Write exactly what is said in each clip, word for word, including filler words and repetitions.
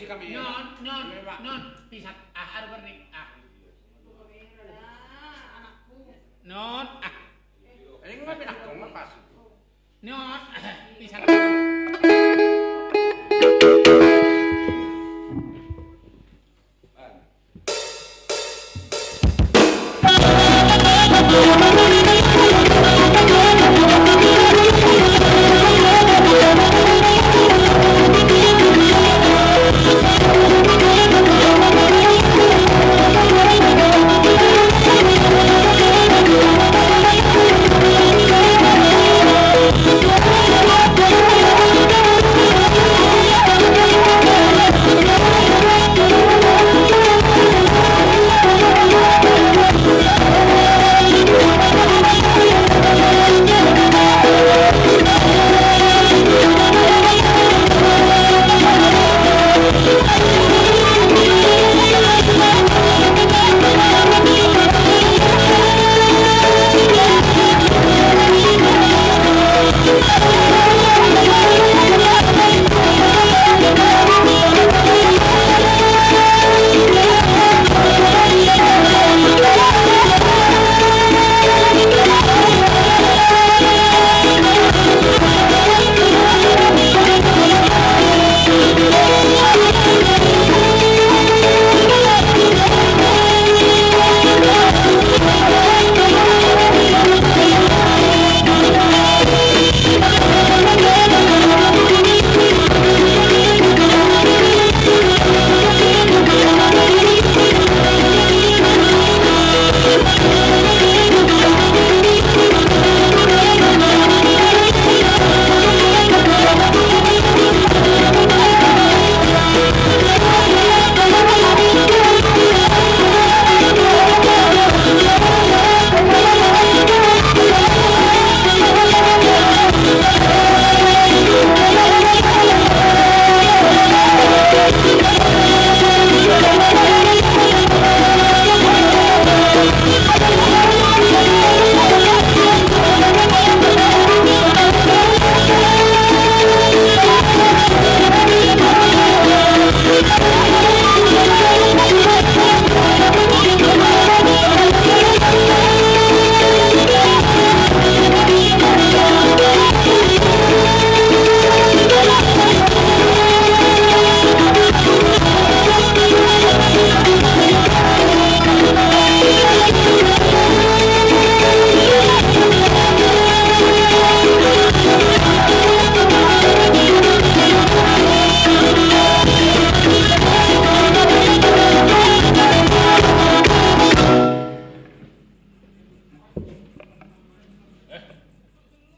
Non, non, non, pisat, ah, aduh, berdik, ah. Non, ah. Ini nggak pinakong, nggak pas. Non, ah, pisat.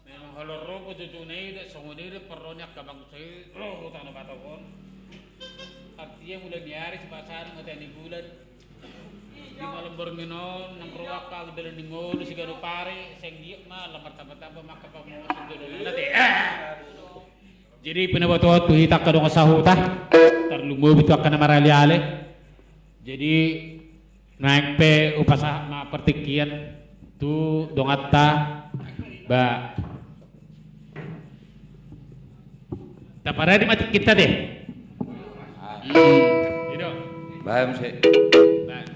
Memang holong ro pe jujuna i, da songon i da parro ni angka bangso i ro hutang na patokon. Artia mula ni ari si pasanang hata ni bulan. Di malam borngin on nang ro angka dalan ni ngolu siganup ari, seng giot ma lam martamba-tamba ma angka pamoas jolo na te. Jadi pinabotohon tu hita angka dongan sahuta, tarlumobi tu angka na marale-ale. Jadi naeng pe hupasahat ma partingkian tu donganta, ba taparade ma tingkinta te. Hmm, i do. Bahen muse. Bahen.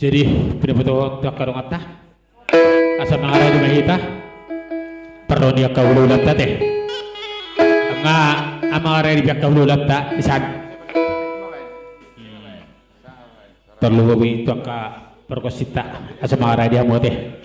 Jadi, pinopotohon tu angka donganta. Asa mangaradi ma hita. Parro ni angka hulahulanta te. Nga, a mangaradi angka hulahulanta, di san. Tarlumobi tu angka pargonsinta. Asa mangaradi hamu te.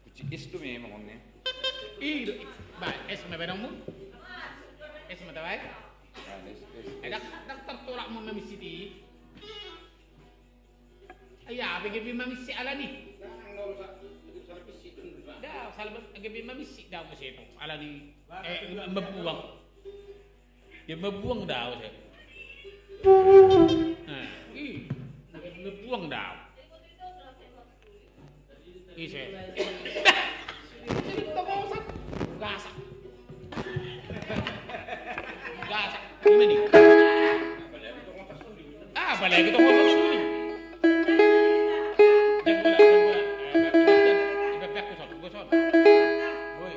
Kucing es do memang on ne. I do, i. Ba, es ma baenonmu. Es ma tabaen. Ba, es, es, eh, es. Ndang, ndang tartolap ma mamissit i. Ai aha pe gabe mamissit alani. Ndang, sala gabe mamissit do muse tu alani. Eh, mambuang. Dia mambuang do au, se. Nah, i. Mambuang do au. Ise. Gasak. Gasak. Ima ni. Ah, apalagi tong kosong suli. Jam bola, jam bola. Eh, jam bola. Jam bola. Jam bola. Jam bola. Woi.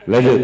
Lanjut.